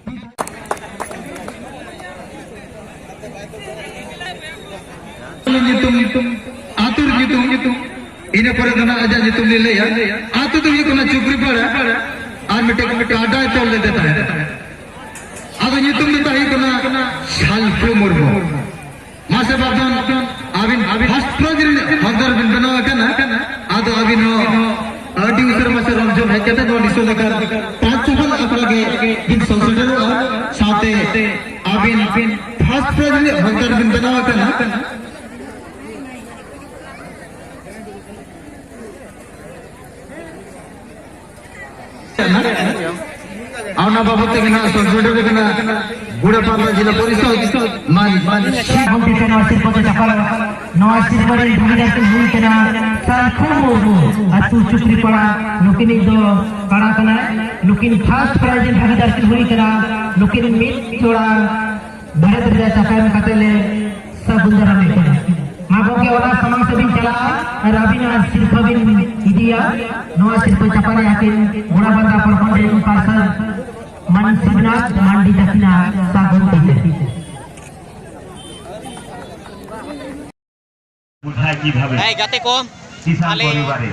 ᱧᱩᱛᱩᱢ, ᱧᱩᱛᱩᱢ, ᱟᱹᱛᱩ ᱧᱩᱛᱩᱢ, ᱧᱩᱛᱩᱢ᱾ ᱤᱱᱟᱹ ᱯᱚᱨᱮ ᱫᱚ ᱱᱟᱜ ᱟᱡᱟᱜ ᱧᱩᱛᱩᱢ ᱞᱤᱧ ᱞᱟᱹᱭᱟ᱾ ᱟᱹᱛᱩ ᱫᱚ ᱦᱩᱭᱩᱜ ᱠᱟᱱᱟ ᱪᱩᱠᱨᱤᱯᱟᱲᱟ᱾ ᱟᱨ ᱢᱤᱫᱴᱮᱱ ᱠᱟᱰᱟᱭ ᱛᱚᱞ ᱞᱮᱫᱮ ᱛᱟᱦᱮᱸᱫ᱾ ᱟᱫᱚ ᱧᱩᱛᱩᱢ ᱫᱚ ᱛᱟᱦᱮᱸ ᱠᱟᱱᱟ ᱥᱟᱞᱠᱷᱩ ᱢᱩᱨᱢᱩ᱾ ᱢᱟᱥᱮ ᱵᱟᱯᱫᱷᱚᱱ, ᱟᱹᱵᱤᱱ first prize ᱨᱤᱱᱤᱡ ᱦᱚᱠᱫᱟᱨ ᱵᱤᱱ ᱵᱮᱱᱟᱣ ᱟᱠᱟᱱᱟ᱾ ᱟᱫᱚ ᱟᱹᱵᱤᱱ ᱦᱚᱸ ᱟᱹᱰᱤ ᱩᱥᱟᱹᱨᱟ ᱢᱟᱥᱮ ᱨᱚᱢ ᱡᱷᱚᱢ ᱦᱮᱡ ᱠᱟᱛᱮ ᱱᱚᱣᱟ ᱱᱤᱥᱚ ᱞᱮᱠᱟᱱ ᱯᱟᱸᱪ ᱥᱚ ᱟᱠᱷᱲᱟ ᱜᱮ ᱵᱤᱱ ᱥᱚᱦᱚᱨ ᱥᱮᱴᱮᱨᱚᱜᱼᱟ᱾ ᱥᱟᱶᱛᱮ ᱟᱹᱵᱤᱱ first prize ᱨᱤᱱᱤᱡ ᱦᱚᱠᱫᱟᱨ ᱵᱤᱱ ᱵᱮᱱᱟᱣ ᱟᱠᱟᱱᱟ᱾ ᱟᱨ ᱚᱱᱟ ᱵᱟᱵᱚᱫ ᱛᱮᱜᱮ ᱱᱟᱦᱟᱜ ᱥᱚᱦᱚᱨ ᱥᱮᱴᱮᱨ ᱠᱟᱱᱟ ᱜᱩᱲᱟᱯᱟᱫᱟ ᱡᱤᱞᱟ ᱯᱚᱨᱤᱥᱚᱫ ᱢᱟᱹᱱ, ᱢᱟᱹᱱ ᱜᱚᱢᱠᱮ ᱠᱚ ᱱᱚᱣᱟ ᱥᱤᱨᱯᱟᱹ ᱫᱚ ᱪᱟᱯᱟᱞ, ᱱᱚᱣᱟ ᱥᱤᱨᱯᱟᱹ ᱨᱮᱱ ᱵᱷᱟᱜᱤᱫᱟᱨ ᱠᱤᱱ ᱦᱩᱭ ᱠᱟᱱᱟ ᱥᱟᱞᱠᱷᱩ ᱢᱩᱨᱢᱩ, ᱟᱹᱛᱩ ᱪᱩᱠᱨᱤᱯᱟᱲᱟ, ᱱᱩᱠᱤᱱᱤᱡ ᱫᱚ ᱠᱟᱲᱟ ᱠᱟᱱᱟᱭ, ᱱᱩᱠᱤᱱ first prize ᱨᱮᱱ ᱵᱷᱟᱜᱤᱫᱟᱨ ᱠᱤᱱ ᱦᱩᱭ ᱠᱟᱱᱟ, ᱱᱩᱠᱤᱱ ᱢᱤᱫ ᱡᱚᱲᱟ ᱵᱟᱨᱮᱛ ᱨᱮ ᱪᱟᱯᱟᱢ ᱠᱟᱛᱮ ᱞᱮ ᱥᱟᱹᱜᱩᱱ ᱫᱟᱨᱟᱢᱮᱫ ᱠᱟᱱᱟ᱾ ᱢᱟ ᱜᱚᱢᱠᱮ, ᱚᱱᱟ ᱥᱟᱢᱟᱝ ᱥᱮᱫ ᱵᱤᱱ ᱪᱟᱞᱟᱜᱼᱟ ᱟᱨ ᱟᱹᱵᱤᱱᱟᱜ ᱥᱤᱨᱯᱟᱹ ᱵᱤᱱ ᱤᱫᱤᱭᱟ᱾ ᱱᱚᱣᱟ ᱥᱤᱨᱯᱟᱹ ᱪᱟᱯᱟᱞ ᱨᱮ ᱟᱹᱠᱤᱱ ᱜᱚᱲᱟ ᱵᱟᱸᱫᱟ ᱯᱚᱨᱠᱷᱚᱸᱰ ᱨᱮᱱ ᱯᱟᱨᱥᱟᱞ ᱢᱟᱹᱱ ᱥᱤᱵᱱᱟᱛᱷ ᱢᱟᱱᱰᱤ ᱛᱟᱹᱠᱤᱱᱟᱜ ᱥᱟᱹᱜᱩᱱ ᱛᱤ ᱛᱮ᱾ ᱵᱩᱡᱷᱟᱹᱣ ᱠᱤᱵᱷᱟᱵᱮ ᱦᱮᱸ, ᱜᱟᱛᱮ ᱠᱚ, ᱠᱤᱥᱟᱱ ᱟᱞᱮ ᱯᱚᱨᱤᱵᱟᱨᱮ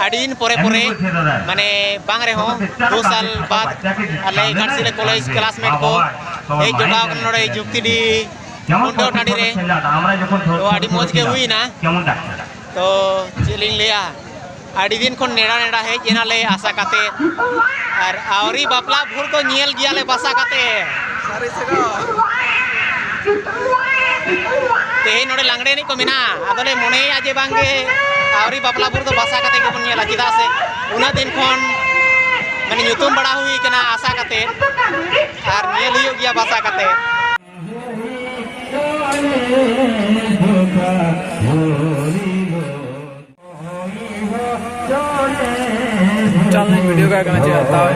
ᱟᱹᱰᱤ ᱫᱤᱱ ᱯᱚᱨᱮ ᱯᱚᱨᱮ, ᱮᱢᱱᱤ ᱵᱚᱪᱷᱚᱨ ᱨᱮ ᱢᱟᱱᱮ, ᱵᱟᱝ ᱨᱮᱦᱚᱸ, ᱫᱩ ᱥᱟᱞ ᱵᱟᱫ ᱟᱞᱮ ᱜᱷᱟᱴᱥᱤᱞᱟᱹ ᱠᱚᱞᱮᱡᱽ ᱠᱞᱟᱥᱢᱮᱴ ᱠᱚ ᱦᱮᱡ ᱡᱚᱴᱟᱣ ᱠᱟᱱᱟ ᱱᱚᱰᱮ ᱡᱩᱠᱛᱤᱰᱤ ᱢᱩᱱᱰᱟᱹ ᱴᱟᱺᱰᱤ ᱨᱮ᱾ ᱛᱚ, ᱟᱹᱰᱤ ᱢᱚᱡᱽ ᱜᱮ ᱦᱩᱭᱱᱟ᱾ ᱛᱚ, ᱪᱮᱫ ᱞᱤᱧ ᱞᱟᱹᱭᱟ, ᱟᱹᱰᱤ ᱫᱤᱱ ᱠᱷᱚᱱ ᱱᱮᱰᱟ ᱱᱮᱰᱟ ᱦᱮᱡ ᱮᱱᱟᱞᱮ ᱟᱥᱟ ᱠᱟᱛᱮ, ᱟᱨ ᱟᱹᱣᱨᱤ ᱵᱟᱯᱞᱟ ᱵᱷᱳᱨ ᱫᱚ ᱧᱮᱞ ᱜᱮᱭᱟᱞᱮ ᱵᱟᱥᱟ ᱠᱟᱛᱮ᱾ ᱥᱟᱹᱨᱤ ᱥᱮ ᱜᱚ? ᱛᱮᱦᱮᱧ ᱱᱚᱰᱮ ᱞᱟᱜᱽᱲᱮ ᱮᱱᱮᱡ ᱠᱚ ᱢᱮᱱᱟᱜᱼᱟ, ᱟᱫᱚᱞᱮ ᱢᱚᱱᱮᱭᱮᱫᱼᱟ ᱡᱮ ᱵᱟᱝᱜᱮ ᱟᱹᱣᱨᱤ ᱵᱟᱯᱞᱟ ᱵᱷᱳᱨ ᱫᱚ ᱵᱟᱥᱟ ᱠᱟᱛᱮ ᱜᱮᱵᱚᱱ ᱧᱮᱞᱟ, ᱪᱮᱫᱟᱜ ᱥᱮ ᱩᱱᱟᱹᱜ ᱫᱤᱱ ᱠᱷᱚᱱ ᱢᱟᱱᱮ ᱧᱩᱛᱩᱢ ᱵᱟᱲᱟ ᱦᱩᱭ ᱠᱟᱱᱟ ᱟᱥᱟ ᱠᱟᱛᱮ, ᱟᱨ ᱧᱮᱞ ᱦᱩᱭᱩᱜ ᱜᱮᱭᱟ ᱵᱟᱥᱟ ᱠᱟᱛᱮ᱾ ᱪᱚᱞ ᱱᱤᱧ ᱵᱷᱤᱰᱤᱭᱳ ᱠᱟᱜ ᱠᱟᱱᱟ, ᱪᱮᱫ ᱦᱟᱛᱟᱣ?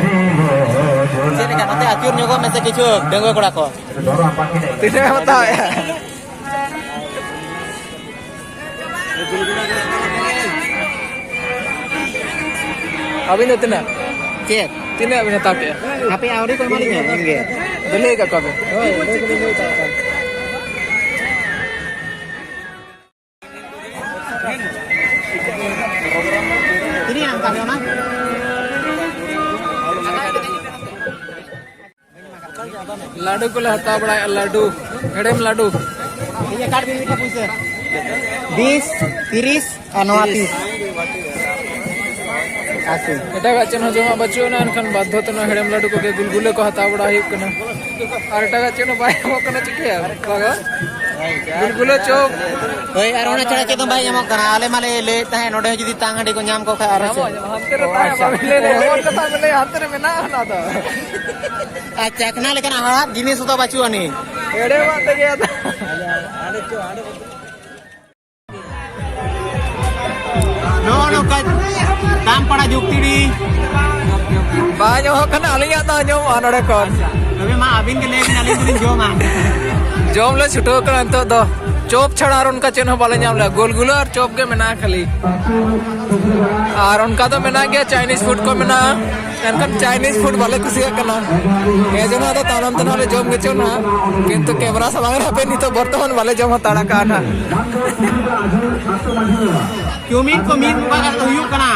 ᱪᱮᱫ ᱞᱮᱠᱟ ᱱᱚᱛᱮ ᱟᱹᱪᱩᱨ ᱧᱚᱜᱚᱜ ᱢᱮᱥᱮ ᱠᱤᱪᱷᱩ ᱰᱟᱺᱜᱩᱣᱟᱹ ᱠᱚᱲᱟ ᱠᱚ᱾ ᱛᱤᱱᱟᱹᱜ ᱮᱢ ᱦᱟᱛᱟᱣᱮᱜᱼᱟ? ᱟᱹᱵᱤᱱ ᱫᱚ ᱛᱤᱱᱟᱹᱜ? ᱪᱮᱫ? ᱛᱤᱱᱟᱹᱜ ᱵᱤᱱ ᱦᱟᱛᱟᱣ ᱠᱮᱜᱼᱟ? ᱦᱟᱯᱮ, ᱟᱹᱣᱨᱤ ᱠᱚ ᱮᱢᱟᱞᱤᱧᱟ ᱮᱢᱜᱮ᱾ ᱞᱟᱹᱭ ᱟᱠᱟᱫ ᱠᱚᱣᱟ ᱵᱤᱱ? ᱦᱳᱭ, ᱞᱟᱹᱭ ᱫᱚᱞᱤᱧ ᱞᱟᱹᱭ ᱟᱠᱟᱫ ᱠᱚᱣᱟ᱾ ᱞᱟᱹᱰᱩ ᱠᱚᱞᱮ ᱦᱟᱛᱟᱣ ᱵᱟᱲᱟᱭᱮᱫᱼᱟ, ᱞᱟᱹᱰᱩ, ᱦᱮᱲᱮᱢ ᱞᱟᱹᱰᱩ᱾ ᱵᱤᱥ, ᱛᱤᱨᱤᱥ ᱟᱨ ᱱᱚᱣᱟ ᱛᱤᱥ᱾ ᱟᱥᱤ᱾ ᱮᱴᱟᱜᱟᱜ ᱪᱮᱫ ᱦᱚᱸ ᱡᱚᱢᱟᱜ ᱵᱟᱹᱪᱩᱜ ᱟᱱᱟ, ᱮᱱᱠᱷᱟᱱ ᱵᱟᱫᱽᱫᱷᱚ ᱛᱮ ᱱᱚᱣᱟ ᱦᱮᱲᱮᱢ ᱞᱟᱹᱰᱩ ᱠᱚᱜᱮ, ᱜᱩᱞᱜᱩᱞᱟᱹ ᱠᱚ ᱦᱟᱛᱟᱣ ᱵᱟᱲᱟ ᱦᱩᱭᱩᱜ ᱠᱟᱱᱟ᱾ ᱟᱨ ᱮᱴᱟᱜᱟᱜ ᱪᱮᱫ ᱦᱚᱸ ᱵᱟᱭ ᱧᱟᱢᱚᱜ ᱠᱟᱱᱟ, ᱪᱤᱠᱟᱹᱭᱟ ᱵᱟᱵᱟ? ᱜᱩᱞᱜᱩᱞᱟᱹ ᱪᱚᱯ᱾ ᱦᱳᱭ, ᱟᱨ ᱚᱱᱟ ᱪᱷᱟᱲᱟ ᱪᱮᱫ ᱦᱚᱸ ᱵᱟᱭ ᱧᱟᱢᱚᱜ ᱠᱟᱱᱟ᱾ ᱟᱞᱮ ᱢᱟᱞᱮ ᱞᱟᱹᱭᱮᱫ ᱛᱟᱦᱮᱸᱫ, ᱱᱚᱰᱮ ᱦᱚᱸ ᱡᱩᱫᱤ ᱛᱟᱝ ᱦᱟᱺᱰᱤ ᱠᱚ ᱧᱟᱢ ᱠᱚ ᱠᱷᱟᱱ ᱟᱨᱚ ᱧᱟᱢᱚᱜᱼᱟ, ᱪᱮᱫ? ᱧᱟᱢᱚᱜᱼᱟ, ᱦᱟᱱᱛᱮ ᱨᱮ ᱚ, ᱛᱟᱦᱮᱸ ᱟᱪᱪᱷᱟ᱾ ᱵᱟᱵᱤᱱ ᱞᱟᱹᱭ ᱞᱮᱫᱟ, ᱮᱢᱚᱱ ᱠᱟᱛᱷᱟ ᱵᱤᱱ ᱞᱟᱹᱭᱟ, ᱦᱟᱱᱛᱮ ᱨᱮ ᱢᱮᱱᱟᱜᱼᱟ ᱚᱱᱟ ᱫᱚ᱾ ᱟᱨ ᱪᱟᱠᱷᱱᱟ ᱞᱮᱠᱟᱱᱟᱜ ᱦᱟᱲᱦᱟᱫ ᱡᱤᱱᱤᱥ ᱫᱚ ᱵᱟᱹᱪᱩᱜ ᱟᱹᱱᱤᱡ᱾ ᱦᱮᱲᱮᱢᱟᱜ ᱛᱮᱜᱮ ᱟᱫᱚ᱾ ᱱᱚᱜᱼᱚ ᱱᱚᱝᱠᱟ ᱫᱟᱢᱯᱟᱲᱟ ᱡᱩᱠᱛᱤᱲᱤ᱾ ᱵᱟᱭ ᱟᱸᱡᱚᱢᱚᱜ ᱠᱟᱱᱟ, ᱟᱹᱞᱤᱧᱟᱜ ᱫᱚ ᱟᱸᱡᱚᱢᱚᱜᱼᱟ ᱱᱚᱰᱮ ᱠᱷᱚᱱ᱾ ᱛᱚᱵᱮ ᱢᱟ ᱟᱹᱵᱤᱱ ᱜᱮ ᱞᱟᱹᱭ ᱵᱤᱱ, ᱟᱹᱞᱤᱧ ᱫᱚᱞᱤᱧ ᱡᱚᱢᱟ᱾ ᱡᱚᱢ ᱞᱮ ᱪᱷᱩᱴᱟᱹᱣ ᱠᱟᱱᱟ ᱱᱤᱛᱚᱜ ᱫᱚ᱾ ᱪᱚᱯ ᱪᱷᱟᱲᱟ ᱟᱨ ᱚᱱᱠᱟ ᱪᱮᱫ ᱦᱚᱸ ᱵᱟᱞᱮ ᱧᱟᱢ ᱞᱮᱜᱼᱟ, ᱜᱳᱞᱜᱩᱞᱟᱹ ᱟᱨ ᱪᱚᱯ ᱜᱮ ᱢᱮᱱᱟᱜᱼᱟ ᱠᱷᱟᱹᱞᱤ᱾ ᱟᱨ ᱚᱱᱠᱟ ᱫᱚ ᱢᱮᱱᱟᱜ ᱜᱮᱭᱟ, ᱪᱟᱭᱱᱤᱡᱽ ᱯᱷᱩᱰ ᱠᱚ ᱢᱮᱱᱟᱜᱼᱟ, ᱮᱱᱠᱷᱟᱱ ᱪᱟᱭᱱᱤᱡᱽ ᱯᱷᱩᱰ ᱵᱟᱞᱮ ᱠᱩᱥᱤᱭᱟᱜ ᱠᱟᱱᱟ᱾ ᱦᱮᱸ ᱡᱮ ᱱᱚᱣᱟ ᱫᱚ ᱛᱟᱭᱱᱚᱢ ᱛᱮ ᱱᱟᱦᱟᱜ ᱞᱮ ᱡᱚᱢ ᱜᱮᱪᱚ ᱱᱟᱦᱟᱜ, ᱠᱤᱱᱛᱩ ᱠᱮᱢᱮᱨᱟ ᱥᱟᱢᱟᱝ ᱨᱮ ᱦᱟᱯᱮ ᱱᱤᱛᱚᱜ ᱵᱚᱨᱛᱚᱢᱟᱱ ᱵᱟᱞᱮ ᱡᱚᱢ ᱦᱟᱛᱟᱲ ᱠᱟᱜᱼᱟ ᱱᱟᱦᱟᱜ᱾ ᱪᱟᱣᱢᱤᱱ ᱠᱚ ᱢᱤᱫ ᱵᱚᱸᱜᱟ ᱠᱟᱛᱮ ᱦᱩᱭᱩᱜ ᱠᱟᱱᱟ᱾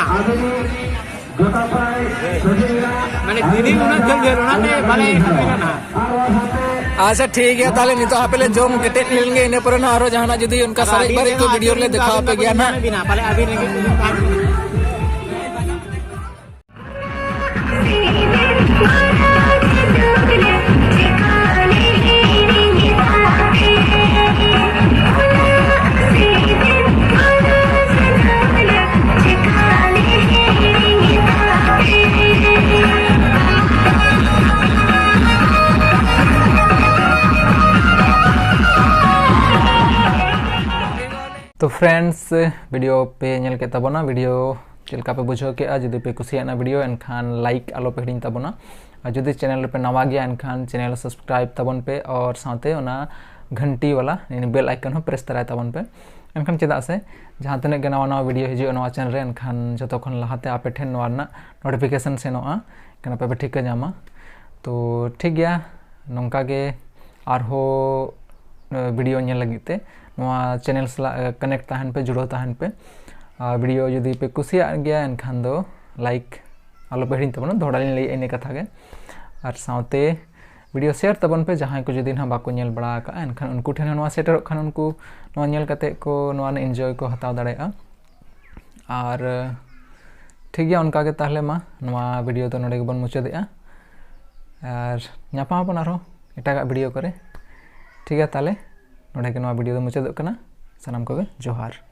ᱢᱟᱱᱮ ᱫᱤᱱᱤ ᱩᱱᱟᱹᱜ ᱡᱷᱟᱹᱞ ᱡᱷᱟᱹᱞ, ᱚᱱᱟᱛᱮ ᱵᱟᱞᱮ ᱤᱥᱤᱱ ᱠᱟᱱᱟ᱾ ᱟᱪᱪᱷᱟ, ᱴᱷᱤᱠ ᱜᱮᱭᱟ, ᱛᱟᱦᱞᱮ ᱱᱤᱛᱚᱜ ᱦᱟᱯᱮ ᱞᱮ ᱡᱚᱢ ᱠᱮᱴᱮᱡ ᱞᱮᱱ ᱜᱮ, ᱤᱱᱟᱹ ᱯᱚᱨᱮ ᱱᱟᱦᱟᱜ ᱟᱨᱚ ᱡᱟᱦᱟᱱᱟᱜ ᱡᱩᱫᱤ ᱚᱱᱠᱟ ᱟᱫᱚ ᱥᱟᱨᱮᱡ ᱟᱹᱵᱤᱱ ᱵᱟᱨᱮᱡ ᱨᱮᱸᱜᱮᱡ ᱠᱚ ᱦᱚᱸ ᱵᱷᱤᱰᱤᱭᱳ ᱟᱹᱵᱤᱱ ᱨᱮᱞᱮ ᱫᱚ ᱫᱮᱠᱷᱟᱣ ᱟᱹᱵᱤᱱ ᱟᱯᱮ ᱜᱮᱭᱟ ᱨᱮᱸᱜᱮᱡ ᱱᱟᱦᱟᱜ᱾ ᱵᱤᱱᱟ, ᱯᱟᱞᱮ ᱟᱹᱵᱤᱱ ᱨᱮᱸᱜᱮᱡ ᱛᱮᱵᱤᱱ ᱛᱟᱦᱮᱸ ᱠᱟᱱᱟ᱾ ᱛᱚ friends, ᱵᱷᱤᱰᱤᱭᱳ ᱯᱮ ᱧᱮᱞ ᱠᱮᱫ ᱛᱟᱵᱚᱱᱟ, ᱵᱷᱤᱰᱤᱭᱳ ᱪᱮᱫ ᱞᱮᱠᱟ ᱯᱮ ᱵᱩᱡᱷᱟᱹᱣ ᱠᱮᱫᱼᱟ? ᱡᱩᱫᱤ ᱯᱮ ᱠᱩᱥᱤᱭᱟᱜᱼᱟ ᱵᱷᱤᱰᱤᱭᱳ, ᱮᱱᱠᱷᱟᱱ ᱞᱟᱭᱤᱠ ᱟᱞᱚ ᱯᱮ ᱦᱤᱲᱤᱧ ᱛᱟᱵᱚᱱᱟ᱾ ᱟᱨ ᱡᱩᱫᱤ ᱪᱮᱱᱮᱞ ᱨᱮᱯᱮ ᱱᱟᱣᱟ ᱜᱮᱭᱟ, ᱮᱱᱠᱷᱟᱱ ᱪᱮᱱᱮᱞ ᱥᱟᱵᱥᱠᱨᱟᱭᱤᱵ ᱛᱟᱵᱚᱱ ᱯᱮ ᱟᱨ ᱥᱟᱶᱛᱮ ᱚᱱᱟ ᱜᱷᱟᱱᱴᱤ ᱵᱟᱞᱟ ᱵᱮᱞ ᱟᱭᱠᱚᱱ ᱦᱚᱸ ᱯᱨᱮᱥ ᱛᱟᱨᱟᱭ ᱛᱟᱵᱚᱱ ᱯᱮ᱾ ᱮᱱᱠᱷᱟᱱ ᱪᱮᱫᱟᱜ ᱥᱮ ᱡᱟᱦᱟᱸ ᱛᱤᱱᱟᱹᱜ ᱜᱮ ᱱᱟᱣᱟ ᱱᱟᱣᱟ ᱵᱷᱤᱰᱤᱭᱳ ᱦᱤᱡᱩᱜᱼᱟ ᱱᱚᱣᱟ ᱪᱮᱱᱮᱞ ᱨᱮ, ᱮᱱᱠᱷᱟᱱ ᱡᱚᱛᱚ ᱠᱷᱚᱱ ᱞᱟᱦᱟᱛᱮ ᱟᱯᱮ ᱴᱷᱮᱱ ᱱᱚᱣᱟ ᱨᱮᱱᱟᱜ ᱱᱳᱴᱤᱯᱷᱤᱠᱮᱥᱚᱱ ᱥᱮᱱᱚᱜᱼᱟ, ᱮᱱᱠᱷᱟᱱ ᱟᱯᱮ ᱯᱮ ᱴᱷᱤᱠᱟᱹ ᱧᱟᱢᱟ᱾ ᱛᱚ ᱴᱷᱤᱠ ᱜᱮᱭᱟ, ᱱᱚᱝᱠᱟ ᱜᱮ ᱟᱨᱦᱚᱸ ᱵᱷᱤᱰᱤᱭᱳ ᱧᱮᱞ ᱞᱟᱹᱜᱤᱫ ᱛᱮ ᱱᱚᱣᱟ ᱪᱮᱱᱮᱞ ᱥᱟᱞᱟᱜ ᱠᱟᱱᱮᱠᱴ ᱛᱟᱦᱮᱱ ᱯᱮ, ᱡᱩᱲᱟᱹᱣ ᱛᱟᱦᱮᱱ ᱯᱮ᱾ ᱟᱨ video ᱡᱩᱫᱤ ᱯᱮ ᱠᱩᱥᱤᱭᱟᱜ ᱜᱮᱭᱟ, ᱮᱱᱠᱷᱟᱱ ᱫᱚ like ᱟᱞᱚ ᱯᱮ ᱦᱤᱲᱤᱧ ᱛᱟᱵᱚᱱᱟ᱾ ᱫᱚᱦᱲᱟ ᱞᱤᱧ ᱞᱟᱹᱭᱮᱫᱼᱟ ᱤᱱᱟᱹ ᱠᱟᱛᱷᱟ ᱜᱮ᱾ ᱟᱨ ᱥᱟᱶᱛᱮ video share ᱛᱟᱵᱚᱱ ᱯᱮ, ᱡᱟᱦᱟᱸᱭ ᱠᱚ ᱡᱩᱫᱤ ᱱᱟᱦᱟᱜ ᱵᱟᱠᱚ ᱧᱮᱞ ᱵᱟᱲᱟ ᱟᱠᱟᱫᱼᱟ, ᱮᱱᱠᱷᱟᱱ ᱩᱱᱠᱩ ᱴᱷᱮᱱ ᱦᱚᱸ ᱱᱚᱣᱟ ᱥᱮᱴᱮᱨᱚᱜ ᱠᱷᱟᱱ ᱩᱱᱠᱩ ᱱᱚᱣᱟ ᱧᱮᱞ ᱠᱟᱛᱮ ᱠᱚ ᱱᱚᱣᱟ ᱨᱮᱱᱟᱜ enjoy ᱠᱚ ᱦᱟᱛᱟᱣ ᱫᱟᱲᱮᱭᱟᱜᱼᱟ᱾ ᱟᱨ ᱴᱷᱤᱠ ᱜᱮᱭᱟ, ᱚᱱᱠᱟ ᱜᱮ ᱛᱟᱦᱚᱞᱮ ᱢᱟ ᱱᱚᱣᱟ video ᱫᱚ ᱱᱚᱰᱮ ᱜᱮᱵᱚᱱ ᱢᱩᱪᱟᱹᱫᱮᱜᱼᱟ᱾ ᱟᱨ ᱧᱟᱯᱟᱢ ᱟᱵᱚᱱ ᱟᱨᱦᱚᱸ ᱮᱴᱟᱜᱟᱜ video ᱠᱚᱨᱮ᱾ ᱴᱷᱤᱠ ᱜᱮᱭᱟ, ᱛᱟᱦᱚᱞᱮ ᱱᱚᱰᱮ ᱜᱮ ᱱᱚᱣᱟ video ᱫᱚ ᱢᱩᱪᱟᱹᱫᱚᱜ ᱠᱟᱱᱟ᱾ ᱥᱟᱱᱟᱢ ᱠᱚᱜᱮ ᱡᱚᱦᱟᱨ᱾